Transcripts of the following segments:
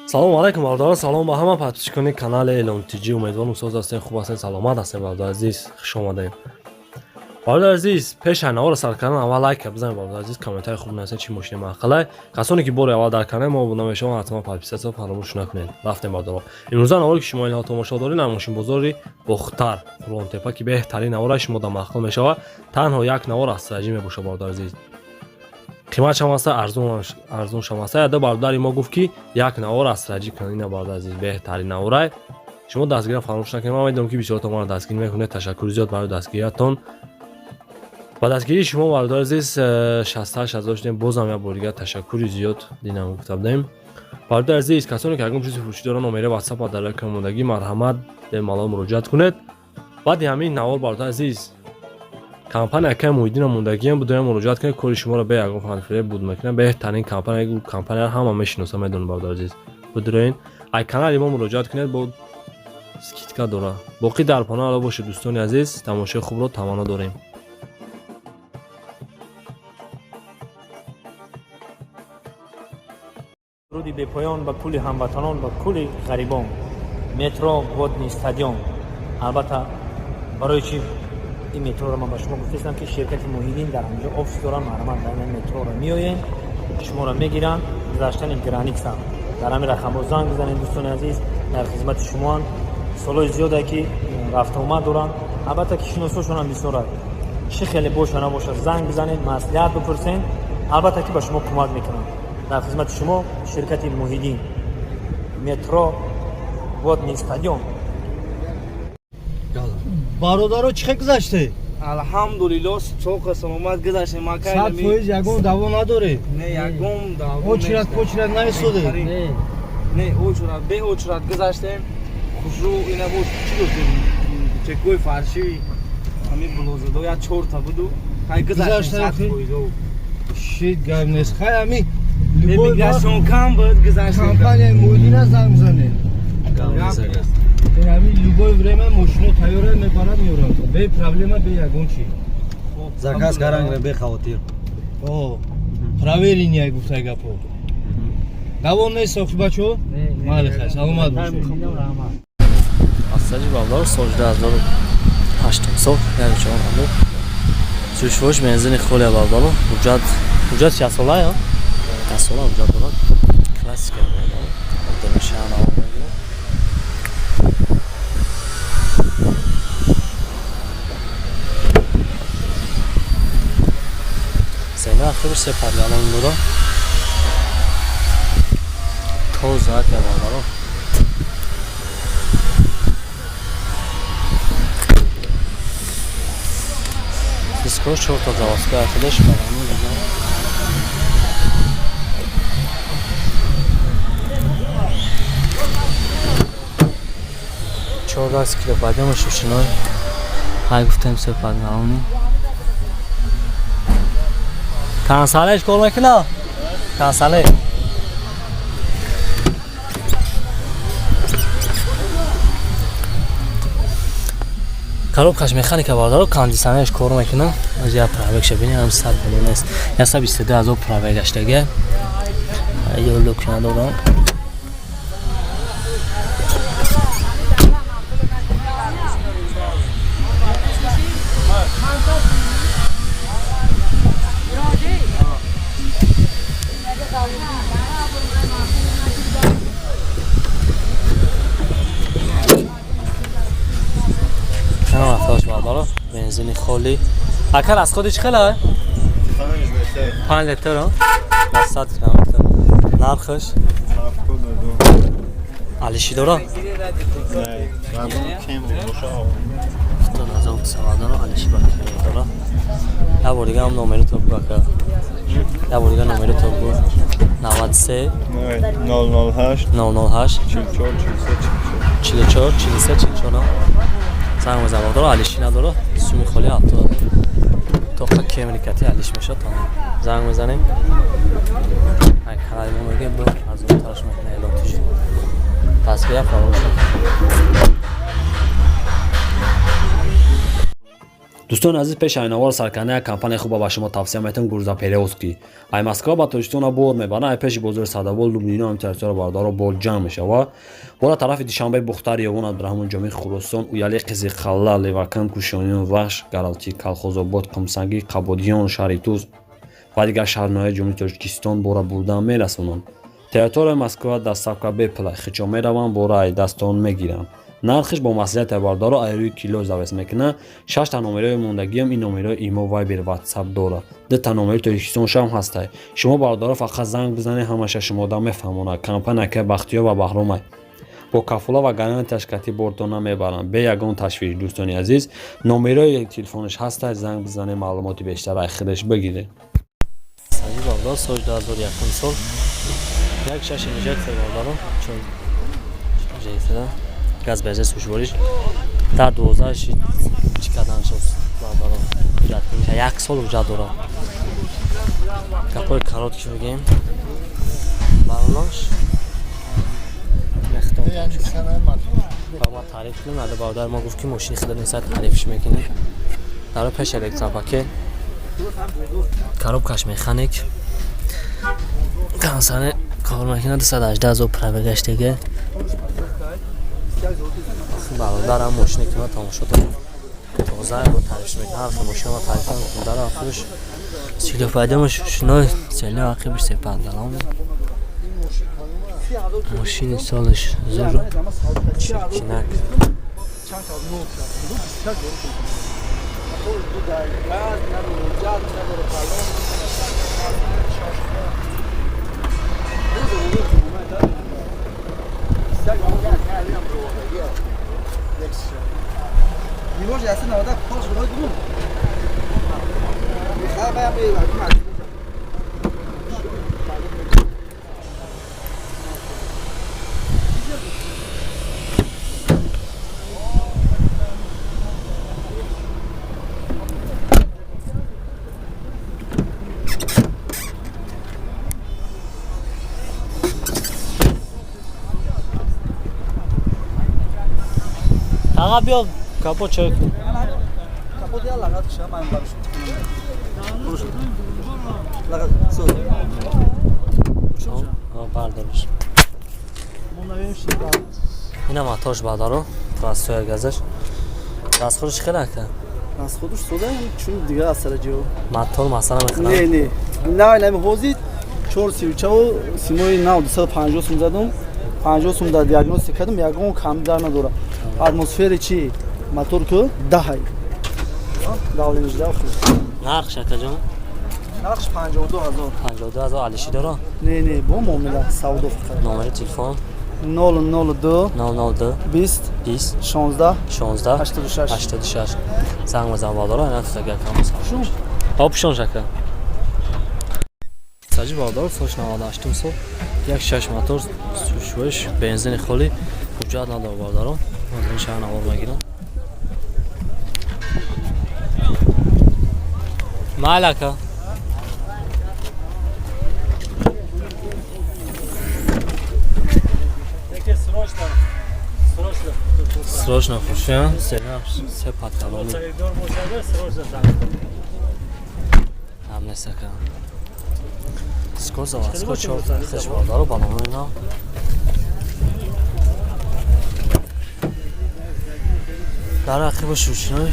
Салому алайкум, бародарон, салом ба ҳама подписчикони канали Элон ТЖ. Умедворам, соз ҳастем, хуб ҳастем, саломат ҳастем. Бародар азиз, хуш омадем. Бародар азиз, пеш аз навора сар кардан аввал лайка бизанед. Бародар азиз, комментари хуб нависед, чӣ мошини маъқулай. Касоне ки бори аввал дар канали мо обуна мешаванд, ҳатман подписаться фаромӯш накунед. Рафтем, бародарон. Имрӯза наворе ки шумо инҳо тамошо доред, дар мошинбозори Бохтар, Қурғонтепа, ки беҳтарин навора шумо дар маъқул мешавад. Танҳо як навор аз сараҷӣ мебошад, бародар азиз. Қиматшам аста, арзоншам аста. Яда бародари мо гуфт, ки як навор аз сараҷӣ кунад. Ина, бародар азиз, беҳтарин наворай. Шумо дастгирӣ фаромӯш накунед. Ман медонам, ки бисёртон маро дастгирӣ мекунед. Ташаккури зиёд барои дастгириятон. Ба дастгирии шумо, бародари азиз, 68 000 шудем. Бозам як бор дигар ташаккури зиёд, динам гуфта будем. Бародари азиз, касоне ки ягон чизи фурӯшӣ доранд, номери ватсап дар экран мондагӣ, марҳамат, бемалол муроҷиат кунед. Баъди ҳамин навор, бародари азиз, компания акай Муҳиддина мондагиам будоям, муроҷиат кунед, кори шуморо бе ягон фанфиреб буд мекунам. Беҳтарин компания, компанияро ҳама мешиноса, медонам, бародари азиз. Будроин, ай канали мо муроҷиат кунед, бо скидка дора. Боқӣ дар паноҳ Алло бошед, дӯстони азиз, тамошои хубро таманно дорем. Руди бепоён ба кулли ҳамватанон, ба кулли ғарибон. Метро Водный стадион. Албатта, барои чи ин метроро ман ба шумо гуфтаистам, ки ширкати Муҳиддин дар ҳаминҷо офис дорам. Марҳамат, дар ин метроро меоем, шуморо мегиранд. Гузаштани граница дар ҳамин рақамҳо занг бизанед. Дӯстони азиз, дар хизмати шумоанд. Солҳои зиёде ки рафтуомад доранд, албатта ки шиносошонам бисёрад. Чӣ хеле боша набошад, занг бизанед, маслиҳат бипурсед, албатта ки ба шумо кӯмак мекунанд. Дар хизмати шумо ширкати Муҳиддин, метро Водный стадион. Бародаро, чӣ хел гузаште? Алҳамдулилло, соқа саломат гузаштем. 100% ягон даво надоред? Не, ягон даво. Очередь почерат наистоде? Не, очередь, бе очередь гузаштем. Хушрӯ ина бош, чӣ доштем, чекои фарши, ҳамин булозадо як чорта буду, хай гузаштем 100%. Шит, гап нест. Хай, ҳами миграцион кам буд, гузаштем. Компанияи Муҳиддина занг бизанед. Ҳамин любое время мошино тайёра, мебарад, меорад, бе проблема, бе ягон чи. Заказ карангра, бе хавотир. Проверенный, гуфтай гапо. Давом нест, охи бачо. Майли, хай, саломат бошед. Астаҷи, бародар, соли 2008 сол, яъне чор аму сӯшвош, бензини холия, бародаро. Ҳуҷҷат, ҳуҷҷат чиасола ё 10 сола ҳуҷҷат дорад. Классика, бародаро, одамешаана мегирад. Зена ахири се паргалон дора. Тоза ка, бародаро. Дискош чорта заводская, худаш барамон. 14 кило бадем шушиной. Ҳай, гуфтем, се паргалони. Кансалеш кор мекуна? Кансале. Коробкаш механика, бародаро, кондиционерш кор мекуна. Аз я пробегша бини, ҳам 100 миллион аст. 122 000 пробег гаштага. Ё люк надорам. Рафташ, бародаро, бензини холӣ. Акар, аз худи чӣ хела? 5 литр 100 километр. Нархаш алиши дора? 70 000, бародаро, алиши ба дора. Як бор дига ҳам номери то бу, ака. Як бор дига номери то бу. 93 008 008 44 43 44 43 44. Занг бизан, бародаро, алиши надора. Суми холи 70 тоқа кемрикати алиш мешад. Тамом, занг мезанем. Ай канали мо мегем, бо арзонтараш мекунад. Эълон тижи дастгиря фаромӯш накун. Дӯстони азиз, пеш айнавор саркарда як компания хуба ба шумо тавсия метавон, Грузоперевозки. Ай Москва ба Тоҷикистона бор мебаранд, ай пеши бозори Садовол, Лубнино, ҳамин территория бародаро бор ҷамъ мешавад. Бора тарафи Душанбе, Бухтар, Ёвон, Абдураҳмон Ҷомӣ, Хуросон, Уяли, Қизиқалла, Левакан, Кушониён, Вахш, Гаралти, Калхозобод, Қумсангӣ, Қабодиён, Шаҳритуз ва дигар шаҳрноҳияи Ҷумҳурии Тоҷикистон бора бурдан мерасонанд. Территорияи Москва доставка бепула, хичо мераванд, бора ай дастон мегиранд. Нархиш бо маслиҳати бародаро ай рӯи кило завес мекунад. Шашта номерои мондагиам ин номерои имо, Вайбер, Ватсап дорад. Дута номери Тоҷикистоншам ҳастай. Шумо бародаро фақат занг бизанед, ҳамаша шумода мефаҳмонад. Компания ка Бахтиёр ва Баҳромай бо кафола ва гарантияш кати бортон намебаранд, бе ягон ташвиш. Дӯстони азиз, номерои телефонаш ҳастай, занг бизанед, маълумоти бештар ай худаш бигиред. Саҷи бародар, соли 2001 сол, як шаш инжекция бародаро, чун инжекция газ бензин сӯшвориш дар 12 чӣ кардан шуд бародаро, ҳуҷҷат кунӣ як сол ҳуҷҷат дорад. Гапҳои короткий бигем, баронаш ма таъриф кунем. Ада бародар мо гуфт, ки мошини худа неста, таърифш мекунем. Дар пеш электропакет, коробкаш механик, кансане кор мекунад, 218 000 пробег гаштеге. Бародарам, мошине ки ма тамошо дорам, тоза бо таърифш мекунам. Ҳар мошина ма таъриф мекунам. Дар ақибаш силофайдамаш шиной село, ақибаш сепандалом. Мошини солаш зур, чиркинак. Аға, биё, капот чой кун. Капот я лагат киша, ман барш. Лагат соз. Бардориш. Ина моторш бардаро, простой газаш. Расходш хеле ака. Расходш сода, чун дига аз сара ҷо. Мотор масала мехӯрад? Не, не. На, на, ҳозир 434 симои нав 250 сум задум. 50 сум дар диагностика кардам, ягон кам дар надорад. Атмосфери чи мотор ку даҳай. Давление да хуб. Нарх шакаҷон? Нархш 52 000. 52 000 алиши дора? Не, не, бо муомила савдо фақат. Номери телефон? 002 002 20 20 16 16 86. 86. Занг бизан бародаро, ина тутага кам. Ҳо, пушон шака. Саҷи бародаро, сош 98 сол, як шаш мотор, сушвиш, бензини холӣ, ҳуҷҷат надор бародаро. Аз ин шаҳр навор мегирам. Майли ака. Срочно хушия, се паткалони. Ҳам нест ака. Скор заводской чор хеш бародаро, балонои нав. Дар ақиба шушиной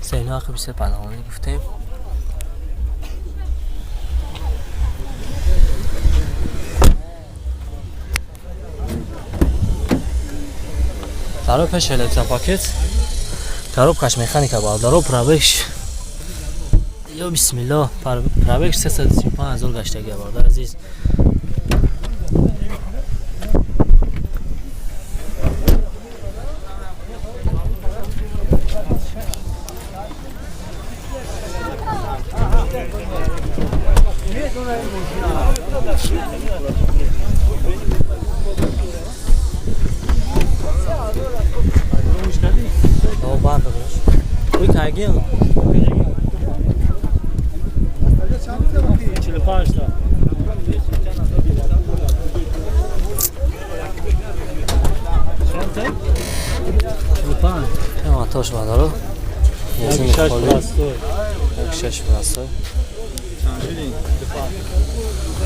сено, ақиби се паналони гуфтем. Дар пеш электропакет, коробкаш механика бародаро, пробегш ё бисмилло, пробегш 335 000 гаштагия, бародар азиз. О, бардориш. Уй кайгин? 45 та. Чанд? 45. Мотош бародаро. Бензини шаш холӣ. Простой. Як шаш простой.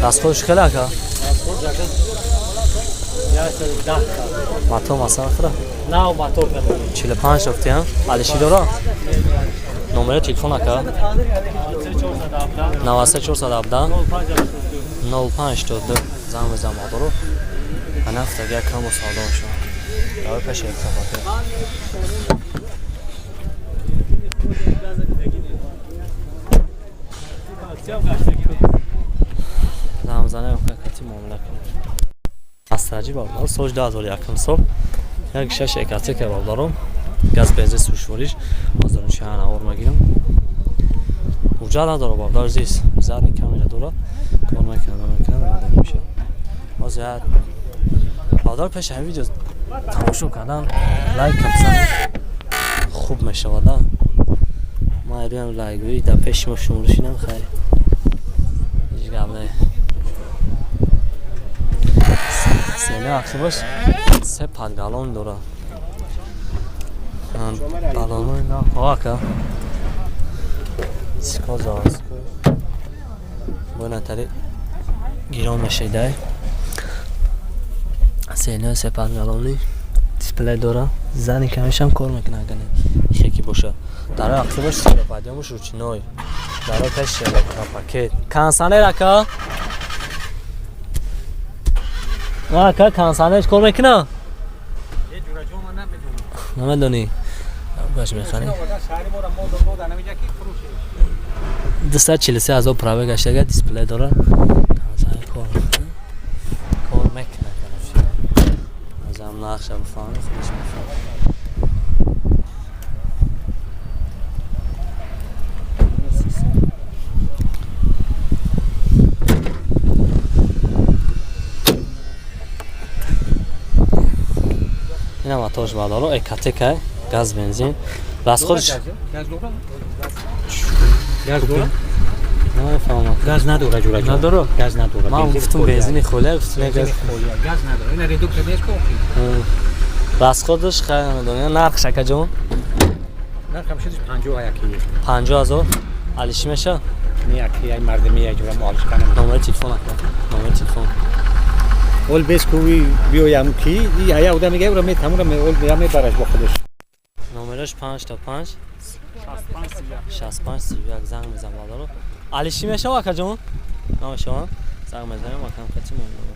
Расходш хеле, ака? 110. Мотор масалан хӯра. Нав мотор кардам. 45 гуфтиам. Алиши дора? Номери телефон, ака? 417. 93 417. 05. 05 82 занг бизан, модаро. Анафтага камо савдо шуд. Давай пеши электропакет. Замзане кати муомила кунем. Астраҷи, бародар, соли 2001 сол, як шаш Экотека, бародаром, газ, бензин сӯшвориш. Ҳозир чанд навор мегирам. Ҳуҷҷат надора, бародар азиз, задний камера дора, кор мекунад, намекунад, маълум мешавад. Ҳозир як бародар пеши ҳамин видео тамошо кардан лайк бизанед, хуб мешавад. Ман рӯям лайкгӯӣ дар пеши мо шуморо шинам. Хайр, ҳеҷ гап не. Сене ақибаш се подгалон дора, баллонои на ака, сико заводской, бо натари гирон мешидай. Сене се подгалони, дисплей дора, задний камерашам кор мекунад, агар хеки боша. Дарои ақибаш стеклоподъёмаш ручной, дарои пеш электропакет, кондиционер. Ака, кондиционерш кор мекуна, намедонӣ? Гаш мехарем. 243 000 пробег гаштага, дисплей дора, кондиционер кор мекуна, кор мекуна. Короче, азам нақша бифаҳми, худаш мефаҳмад. Ина моторш, бародаро, Экотека, газ, бензин. Расходш Газ дора? Намефаҳмам. Газ надора, ҷураҷон. Надора? Газ надора. Ман гуфтум бензини холия, гуфтум не, газ. Газ надора. Ина редуктор нест ко. Расходш хай намедонам. Нархш, акаҷон? Нархам шудиш 51. 50 000 алиши меша? Не, яки ай мардими я ҷура муолиш канам. Номери телефон, ака, номери телефон. Ол бес куи биёям ки я одам мега, ура ме тамура ме ол я мебараш бо худаш. Номераш 5 та 5 65 31, занг мезан, бародаро. Алиши мешава, акаҷон? Намешава? Занг мезанем, акам кати муомила.